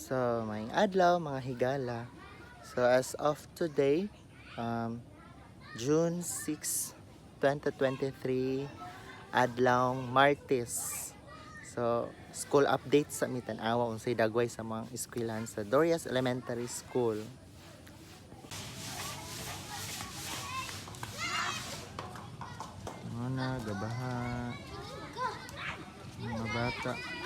So, maayong adlaw, mga higala. So, as of today, June 6, 2023, adlawng Martes. So, school updates sa mi, tan-awa unsay dagway sa mga eskwelahan sa Dorias Elementary School. Mga na, gabaha. Mga bata.